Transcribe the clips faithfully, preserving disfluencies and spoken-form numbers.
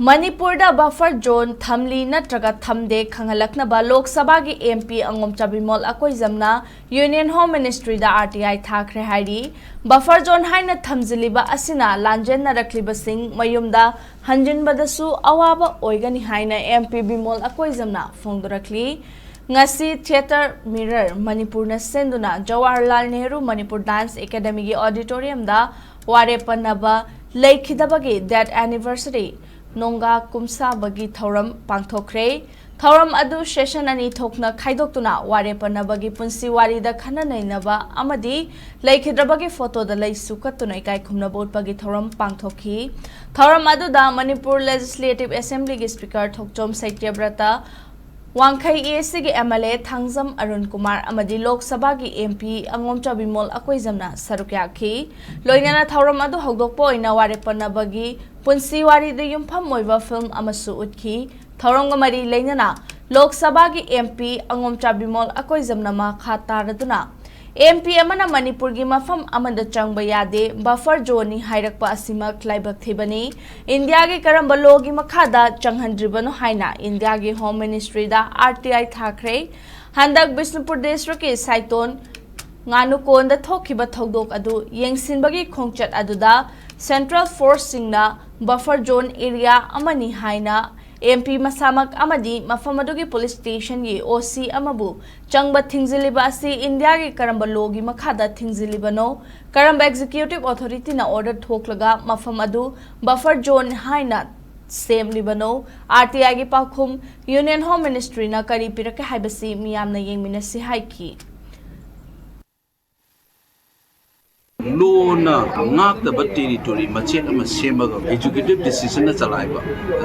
ꯃꯅꯤꯄꯨꯔꯗ buffer zone ꯊꯝꯂꯤ ꯅꯠꯇ꯭ꯔꯒ ꯊꯝꯗꯦ ꯈꯪꯍꯜꯂꯛꯅꯕ ꯂꯣꯛ ꯁꯚꯥꯒꯤ MP ꯑꯉꯣꯝꯆꯥ Bimol ꯑꯀꯣꯏꯖꯝꯅ Union Home Ministryꯗ RTI ꯊꯥꯈ꯭ꯔꯦ ꯍꯥꯏꯔꯤ꯫ Buffer zone ꯍꯥꯏꯅ ꯊꯝꯖꯤꯜꯂꯤꯕ ꯑꯁꯤꯅ ꯂꯥꯟꯖꯦꯟꯅꯔꯛꯂꯤꯕꯁꯤꯡ ꯃꯌꯨꯝꯗ ꯍꯟꯖꯤꯟꯕꯗꯁꯨ ꯑꯋꯥꯕ ꯑꯣꯏꯒꯅꯤ ꯍꯥꯏꯅ MP ꯕꯤꯃꯣꯜ ꯑꯀꯣꯏꯖꯝꯅ ꯐꯣꯡꯗꯣꯔꯛꯂꯤ꯫ ꯉꯁꯤ Theatre Mirror ꯃꯅꯤꯄꯨꯔꯅ ꯁꯤꯟꯗꯨꯅ ꯖꯋꯥꯍꯔꯂꯥꯜ ꯅꯦꯍꯔꯨ ꯃꯅꯤꯄꯨꯔ Dance Academyꯒꯤ auditoriumꯗ ꯋꯥꯔꯦꯞ ꯄꯟꯅꯕ ꯂꯩꯈꯤꯗꯕꯒꯤ death anniversary ꯅꯣꯡꯒꯥ ꯀꯨꯝꯁꯥꯕꯒꯤ ꯊꯧꯔꯝ ꯄꯥꯡꯊꯣꯛꯈ꯭ꯔꯦ꯫ ꯊꯧꯔꯝ ꯑꯗꯨ session ꯑꯅꯤ ꯊꯣꯛꯅ ꯈꯥꯏꯗꯣꯛꯇꯨꯅ ꯋꯥꯔꯦꯞ ꯄꯟꯅꯕꯒꯤ ꯄꯨꯟꯁꯤ ꯋꯥꯔꯤꯗ ꯈꯟꯅ ꯅꯩꯅꯕ ꯑꯃꯗꯤ ꯂꯩꯈꯤꯗ꯭ꯔꯕꯒꯤ photoꯗ ꯂꯩꯁꯨ ꯀꯠꯇꯨꯅ ꯏꯀꯥꯏ ꯈꯨꯝꯅꯕ ꯎꯠꯄꯒꯤ ꯊꯧꯔꯝ ꯄꯥꯡꯊꯣꯛꯈꯤ꯫ ꯊꯧꯔꯝ ꯑꯗꯨꯗ ꯃꯅꯤꯄꯨꯔ Legislative Assemblyꯒꯤ Speaker ꯊꯣꯛꯆꯣꯝ ꯁꯩꯇ꯭ꯌꯕ꯭ꯔꯇ, ꯋꯥꯡꯈꯩ ACꯒꯤ MLA ꯊꯥꯡꯖꯝ ꯑꯔꯨꯟ ꯀꯨꯃꯥꯔ ꯑꯃꯗꯤ ꯂꯣꯛ ꯁꯚꯥꯒꯤ MP ꯑꯉꯣꯝꯆꯥ ꯕꯤꯃꯣꯜ ꯑꯀꯣꯏꯖꯝꯅ ꯁꯔꯨꯛ ꯌꯥꯈꯤ꯫ ꯂꯣꯏꯅꯅ ꯊꯧꯔꯝ ꯑꯗꯨ ꯍꯧꯗꯣꯛꯄ ꯑꯣꯏꯅ ꯋꯥꯔꯦꯞ ꯄꯟꯅꯕꯒꯤ ꯄꯨꯟꯁꯤ ꯋꯥꯔꯤꯗ ꯌꯨꯝꯐꯝ ꯑꯣꯏꯕ film ꯑꯃꯁꯨ ꯎꯠꯈꯤ꯫ ꯊꯧꯔꯝꯒ ꯃꯔꯤ ꯂꯩꯅꯅ ꯂꯣꯛ ꯁꯚꯥꯒꯤ MP ꯑꯉꯣꯝꯆꯥ ꯕꯤꯃꯣꯜ ꯑꯀꯣꯏꯖꯝꯅ ꯃꯈꯥ ꯇꯥꯔꯗꯨꯅ, MP ꯑꯃꯅ ꯃꯅꯤꯄꯨꯔꯒꯤ ꯃꯐꯝ ꯑꯃꯗ ꯆꯪꯕ ꯌꯥꯗꯦ, buffer zoneꯅꯤ ꯍꯥꯏꯔꯛꯄ ꯑꯁꯤꯃꯛ ꯂꯥꯏꯕꯛ ꯊꯤꯕꯅꯤ꯫ ꯏꯟꯗꯤꯌꯥꯒꯤ ꯀꯔꯝꯕ lawꯒꯤ ꯃꯈꯥꯗ ꯆꯪꯍꯟꯗ꯭ꯔꯤꯕꯅꯣ ꯍꯥꯏꯅ ꯏꯟꯗꯤꯌꯥꯒꯤ Home Ministryꯗ RTI ꯊꯥꯈ꯭ꯔꯦ꯫ ꯍꯟꯗꯛ ꯕꯤꯁꯅꯨꯄꯨꯔ districtꯀꯤ ꯁꯥꯏꯇꯣꯟ ꯉꯥꯅꯨꯀꯣꯟꯗ ꯊꯣꯛꯈꯤꯕ ꯊꯧꯗꯣꯛ ꯑꯗꯨ ꯌꯦꯡꯁꯤꯟꯕꯒꯤ ꯈꯣꯡꯆꯠ ꯑꯗꯨꯗ central forceꯁꯤꯡꯅ buffer zone area ꯑꯃꯅꯤ ꯍꯥꯏꯅ MP ꯃꯁꯥꯃꯛ ꯑꯃꯗꯤ ꯃꯐꯝ ꯑꯗꯨꯒꯤ police stationꯒꯤ OC ꯑꯃꯕꯨ ꯆꯪꯕ ꯊꯤꯡꯖꯤꯜꯂꯤꯕ ꯑꯁꯤ ꯏꯟꯗꯤꯌꯥꯒꯤ ꯀꯔꯝꯕ lawꯒꯤ ꯃꯈꯥꯗ ꯊꯤꯡꯖꯤꯜꯂꯤꯕꯅꯣ? ꯀꯔꯝꯕ executive authorityꯅ order ꯊꯣꯛꯂꯒ ꯃꯐꯝ ꯑꯗꯨ buffer zone ꯍꯥꯏꯅ ꯁꯦꯝꯂꯤꯕꯅꯣ? RTIꯒꯤ ꯄꯥꯎꯈꯨꯝ Union Home Ministryꯅ ꯀꯔꯤ ꯄꯤꯔꯛꯀꯦ ꯍꯥꯏꯕꯁꯤ ꯃꯤꯌꯥꯝꯅ ꯌꯦꯡꯃꯤꯟꯅꯁꯤ ꯍꯥꯏꯈꯤ꯫ Lawꯅ ꯉꯥꯛꯇꯕ territory ꯃꯆꯦꯠ ꯑꯃ ꯁꯦꯝꯃꯒ executive decisionꯅ ꯆꯂꯥꯏꯕ,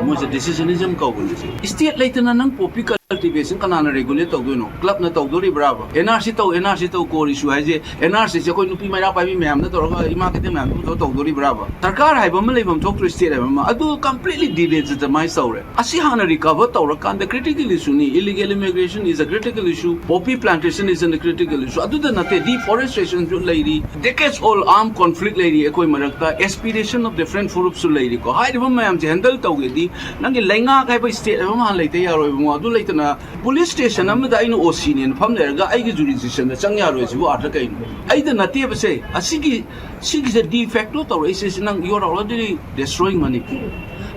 ꯃꯣꯏꯁꯦ decisionism ꯀꯧꯕꯅꯤ꯫ State ꯂꯩꯇꯅ ꯅꯪ poppy culture ꯀꯜꯇꯤꯚꯦꯁꯟ ꯀꯅꯥꯅ ꯔꯦꯒꯨꯂꯦꯠ ꯇꯧꯗꯣꯏꯅꯣ? ꯀ꯭ꯂꯕꯅ ꯇꯧꯗꯣꯔꯤꯕ꯭ꯔꯥꯕ? ꯑꯦꯟ ꯑꯥꯔ ꯁꯤ ꯇꯧ, ꯑꯦꯟ ꯑꯥꯔ ꯁꯤ ꯇꯧ, ꯀꯣ ꯏꯁꯨ ꯍꯥꯏꯁꯦ, ꯑꯦꯟ ꯑꯥꯔ ꯁꯤꯁꯦ ꯑꯩꯈꯣꯏ ꯅꯨꯄꯤ ꯃꯩꯔꯥ ꯄꯥꯏꯕꯤ ꯃꯌꯥꯝꯅ ꯇꯧꯔꯒ, ꯏꯃꯥ ꯀꯩꯊꯦꯜ ꯃꯌꯥꯝꯗ ꯄꯨꯊꯣꯛꯑ ꯇꯧꯗꯣꯔꯤꯕ꯭ꯔꯥꯕ? ꯗꯔꯀꯥꯔ ꯍꯥꯏꯕ ꯑꯃ ꯂꯩꯐꯝ ꯊꯣꯛꯇ꯭ꯔꯣ? ꯁ꯭ꯇꯦꯠ ꯍꯥꯏꯕ ꯑꯃ, ꯑꯗꯨ ꯀꯝꯄ꯭ꯂꯤꯠꯂꯤ ꯗꯤꯂꯤꯖꯤꯇꯃꯥꯏꯁ ꯇꯧꯔꯦ꯫ ꯑꯁꯤ ꯍꯥꯟꯅ ꯔꯤꯀꯚꯔ ꯇꯧꯔꯀꯥꯟꯗ, ꯀ꯭ꯔꯤꯇꯤꯀꯦꯜ ꯏꯁꯨꯅꯤ, illegal immigration is a critical issue, poppy plantation is a critical issue, ꯑꯗꯨꯗ ꯅꯠꯇꯦ, ꯗꯤꯐꯣꯔꯦꯁꯇ꯭ꯔꯦꯁꯟꯁꯨ ꯂꯩꯔꯤ, decades old armed conflict ꯂꯩꯔꯤ ꯑꯩꯈꯣꯏ ꯃꯔꯛꯇ, aspiration of different ꯐꯨꯔꯨꯞꯁꯨ ꯂꯩꯔꯤꯀꯣ꯫ ꯍꯥꯏꯔꯤꯕ ꯃꯌꯥꯝꯁꯦ ꯍꯦꯟꯗꯜ ꯇꯧꯒꯦꯗꯤ, ꯅꯪꯒꯤ ꯂꯩꯉꯥꯛ ꯍꯥꯏꯕ ꯁ꯭ꯇꯦꯠ ꯍꯥꯏꯕ ꯑꯃ ꯍꯥꯟꯅ ꯂꯩꯇ ꯌꯥꯔꯣꯏ ꯏꯕꯨꯡꯉꯣ꯫ ꯑꯗꯨ ꯂꯩꯇꯅ ꯄꯨꯂꯤꯁ ꯁ꯭ꯇꯦꯁꯟ ꯑꯃꯗ ꯑꯩꯅ ꯑꯣ ꯁꯤꯅꯦꯅ ꯐꯝ ꯂꯩꯔꯒ ꯑꯩꯒꯤ ꯖꯨꯔꯤꯁꯗꯤꯛꯁꯟꯗ ꯆꯪ ꯌꯥꯔꯣꯏ꯫ ꯁꯤꯕꯨ ꯑꯥꯔꯊ ꯀꯩꯅꯣ? ꯑꯩꯗ ꯅꯠꯇꯦꯕꯁꯦ꯫ ꯑꯁꯤꯒꯤ, ꯁꯤꯒꯤꯁꯦ ꯗꯤ ꯐꯦꯛꯇꯣ ꯇꯧꯔꯛꯏꯁꯦ, ꯁꯤ ꯅꯪ, you are already destroying Manipur꯫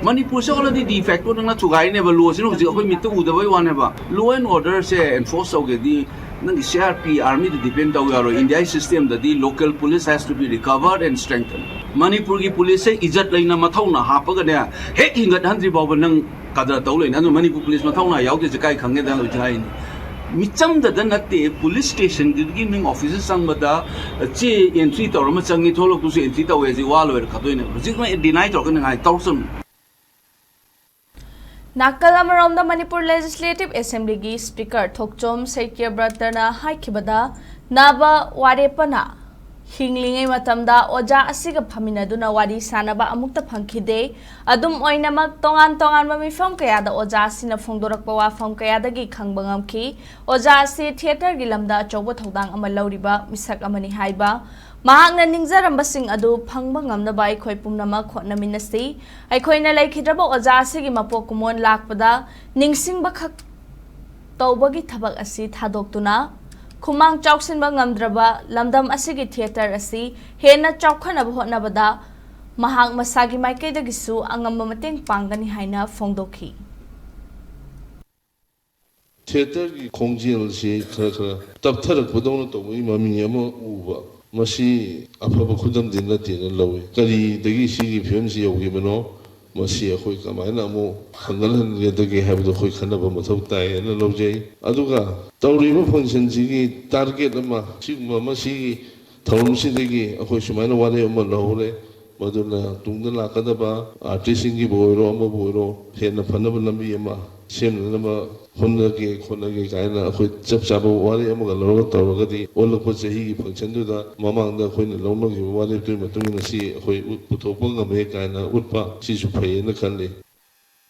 ꯃꯅꯤꯄꯨꯔꯁꯦ already ꯗꯤ ꯐꯦꯛꯇꯣ ꯅꯪꯅ ꯊꯨꯒꯥꯏꯅꯦꯕ꯫ ꯂꯣꯁꯤꯅ ꯍꯧꯖꯤꯛ ꯑꯩꯈꯣꯏ ꯃꯤꯠꯇ ꯎꯗꯕꯩ ꯋꯥꯅꯦꯕ꯫ ꯂꯣ ꯑꯦꯟ ꯑꯣꯔꯗꯔꯁꯦ ꯑꯦꯟꯐꯣꯔꯁ ꯇꯧꯒꯦꯗꯤ ꯅꯪꯒꯤ ꯁꯤ ꯑꯥꯔ ꯄꯤ, ꯑꯥꯔꯃꯤꯗ ꯗꯤꯄꯦꯟ ꯇꯧ ꯌꯥꯔꯣꯏ꯫ ꯏꯟꯗꯤꯌꯥꯒꯤ ꯁꯤꯁꯇꯦꯝꯗꯗꯤ local police has to be recovered and strengthened꯫ ꯃꯅꯤꯄꯨꯔꯒꯤ ꯄꯨꯂꯤꯁꯁꯦ ꯏꯖꯠ ꯂꯩꯅ ꯃꯊꯧꯅꯥ ꯍꯥꯞꯄꯒꯅꯦ, ꯍꯦꯛ ꯍꯤꯡꯒꯠꯍꯟꯗ꯭ꯔꯤ ꯐꯥꯎꯕ ꯅꯪ ꯀꯗꯔ ꯇꯧ ꯂꯩꯅꯤ꯫ ꯑꯗꯨ ꯃꯅꯤꯄꯨꯔ ꯄꯨꯂꯤꯁ ꯃꯊꯧꯅꯥ ꯌꯥꯎꯗꯦꯁꯦ ꯀꯥꯏ ꯈꯪꯒꯦꯗ ꯍꯧꯖꯤꯛ ꯍꯥꯏꯅꯤ꯫ ꯃꯤꯆꯝꯗꯗ ꯅꯠꯇꯦ, ꯄꯨꯂꯤꯁ ꯁ꯭ꯇꯦꯁꯟꯗꯨꯒꯤ ꯅꯪ ꯑꯣꯐꯤꯁꯇ ꯆꯪꯕꯗ ꯆꯦ ꯑꯦꯟꯇ꯭ꯔꯤ ꯇꯧꯔ ꯑꯃ ꯆꯪꯉꯤ, ꯊꯣꯛꯂꯛꯄꯁꯨ ꯑꯦꯟꯇ꯭ꯔꯤ ꯇꯧꯋꯦ, ꯍꯧꯖꯤꯛ ꯋꯥ ꯂꯣꯏꯔꯦ ꯈꯠꯇꯣꯏꯅꯦ꯫ ꯍꯧꯖꯤꯛ ꯃꯣꯏ ꯗꯤꯅꯥꯏ ꯇꯧꯔꯛꯀꯅꯤ ꯉꯥꯏ ꯇꯧꯔꯁꯅꯨ꯫ ꯅꯥꯀꯜ ꯑꯃꯔꯣꯝꯗ ꯃꯅꯤꯄꯨꯔ ꯂꯦꯖꯤꯁꯂꯦꯇꯤꯚ ꯑꯦꯁꯦꯝꯕ꯭ꯂꯤꯒꯤ ꯁ꯭ꯄꯤꯀꯔ ꯊꯣꯛꯆꯣꯝ ꯁꯩꯀ꯭ꯌꯕ꯭ꯔꯇꯅ ꯍꯥꯏꯈꯤꯕꯗ, ꯅꯥꯕ ꯋꯥꯔꯦꯞꯄꯅ ꯍꯤꯡꯂꯤꯉꯩ ꯃꯇꯝꯗ ꯑꯣꯖꯥ ꯑꯁꯤꯒ ꯐꯝꯃꯤꯟꯅꯗꯨꯅ ꯋꯥꯔꯤ ꯁꯥꯅꯕ ꯑꯃꯨꯛꯇ ꯐꯪꯈꯤꯗꯦ꯫ ꯑꯗꯨꯝ ꯑꯣꯏꯅꯃꯛ, ꯇꯣꯉꯥꯟ ꯇꯣꯉꯥꯟꯕ ꯃꯤꯐꯝ ꯀꯌꯥꯗ ꯑꯣꯖꯥ ꯑꯁꯤꯅ ꯐꯣꯡꯗꯣꯔꯛꯄ ꯋꯥꯐꯝ ꯀꯌꯥꯗꯒꯤ ꯈꯪꯕ ꯉꯝꯈꯤ꯫ ꯑꯣꯖꯥ ꯑꯁꯤ ꯊꯤꯌꯦꯇꯔꯒꯤ ꯂꯝꯗ ꯑꯆꯧꯕ ꯊꯧꯗꯥꯡ ꯑꯃ ꯂꯧꯔꯤꯕ ꯃꯤꯁꯛ ꯑꯃꯅꯤ ꯍꯥꯏꯕ, ꯃꯍꯥꯛꯅ ꯅꯤꯡꯖꯔꯝꯕꯁꯤꯡ ꯑꯗꯨ ꯐꯪꯕ ꯉꯝꯅꯕ ꯑꯩꯈꯣꯏ ꯄꯨꯝꯅꯃꯛ ꯍꯣꯠꯅꯃꯤꯟꯅꯁꯤ꯫ ꯑꯩꯈꯣꯏꯅ ꯂꯩꯈꯤꯗ꯭ꯔꯕ ꯑꯣꯖꯥ ꯑꯁꯤꯒꯤ ꯃꯄꯣꯛ ꯀꯨꯝꯑꯣꯟ ꯂꯥꯛꯄꯗ ꯅꯤꯡꯁꯤꯡꯕ ꯈꯛ ꯇꯧꯕꯒꯤ ꯊꯕꯛ ꯑꯁꯤ ꯊꯥꯗꯣꯛꯇꯨꯅ, ꯈꯨꯃꯥꯡ ꯆꯥꯎꯁꯤꯟꯕ ꯉꯝꯗ꯭ꯔꯕ ꯂꯝꯗꯝ ꯑꯁꯤꯒꯤ ꯊꯤꯌꯦꯇꯔ ꯑꯁꯤ ꯍꯦꯟꯅ ꯆꯥꯎꯈꯠꯅꯕ ꯍꯣꯠꯅꯕꯗ ꯃꯍꯥꯛ ꯃꯁꯥꯒꯤ ꯃꯥꯏꯀꯩꯗꯒꯤꯁꯨ ꯑꯉꯝꯕ ꯃꯇꯦꯡ ꯄꯥꯡꯒꯅꯤ ꯍꯥꯏꯅ ꯐꯣꯡꯗꯣꯛꯈꯤ꯫ ꯊꯤꯌꯦꯇꯔꯒꯤ ꯈꯣꯡꯖꯦꯜꯁꯤ ꯈꯔ ꯈꯔ ꯇꯞꯊꯔꯛꯄꯗꯧꯅ ꯇꯧꯕꯒꯤ ꯃꯃꯤ ꯑꯃ ꯎꯕ, ꯃꯁꯤ ꯑꯐꯕ ꯈꯨꯗꯝꯗꯤ ꯅꯠꯇꯦꯅ ꯂꯧꯏ꯫ ꯀꯔꯤꯗꯒꯤ ꯁꯤꯒꯤ ꯐꯤꯕꯝꯁꯤ ꯌꯧꯈꯤꯕꯅꯣ, ꯃꯁꯤ ꯑꯩꯈꯣꯏ ꯀꯃꯥꯏꯅ ꯑꯃꯨꯛ ꯍꯟꯒꯠꯍꯟꯒꯗꯒꯦ ꯍꯥꯏꯕꯗꯨ ꯑꯩꯈꯣꯏ ꯈꯟꯅꯕ ꯃꯊꯧ ꯇꯥꯏ ꯍꯥꯏꯅ ꯂꯧꯖꯩ꯫ ꯑꯗꯨꯒ ꯇꯧꯔꯤꯕ ꯐꯪꯁꯟꯁꯤꯒꯤ ꯇꯥꯔꯒꯦꯠ ꯑꯃ, ꯁꯤꯒꯨꯝꯕ ꯑꯃ, ꯁꯤꯒꯤ ꯊꯧꯔꯝꯁꯤꯗꯒꯤ ꯑꯩꯈꯣꯏ ꯁꯨꯃꯥꯏꯅ ꯋꯥꯔꯦꯞ ꯑꯃ ꯂꯧꯍꯧꯔꯦ, ꯃꯗꯨꯅ ꯇꯨꯡꯗ ꯂꯥꯛꯀꯗꯕ ꯑꯥꯔꯇꯤꯁꯁꯤꯡꯒꯤꯕꯨ ꯑꯣꯏꯔꯣ, ꯑꯃꯕꯨ ꯑꯣꯏꯔꯣ, ꯍꯦꯟꯅ ꯐꯅꯕ ꯂꯝꯕꯤ ꯑꯃ ꯁꯦꯝꯅꯅꯕ ꯍꯣꯠꯅꯒꯦ ꯈꯣꯠꯅꯒꯦ ꯀꯥꯏꯅ ꯑꯩꯈꯣꯏ ꯆꯞ ꯆꯥꯕ ꯋꯥꯔꯦꯞ ꯑꯃꯒ ꯂꯧꯔꯒ ꯇꯧꯔꯒꯗꯤ ꯑꯣꯜꯂꯛꯄ ꯆꯍꯤꯒꯤ ꯐꯪꯁꯟꯗꯨꯗ ꯃꯃꯥꯡꯗ ꯑꯩꯈꯣꯏꯅ ꯂꯧꯅꯈꯤꯕ ꯋꯥꯔꯦꯞꯇꯨꯒꯤ ꯃꯇꯨꯡ ꯏꯟꯅ ꯁꯤ ꯑꯩꯈꯣꯏ ꯎꯠ-, ꯄꯨꯊꯣꯛꯄ ꯉꯝꯃꯦ ꯀꯥꯏꯅ ꯎꯠꯄ ꯁꯤꯁꯨ ꯐꯩꯌꯦꯅ ꯈꯜꯂꯤ꯫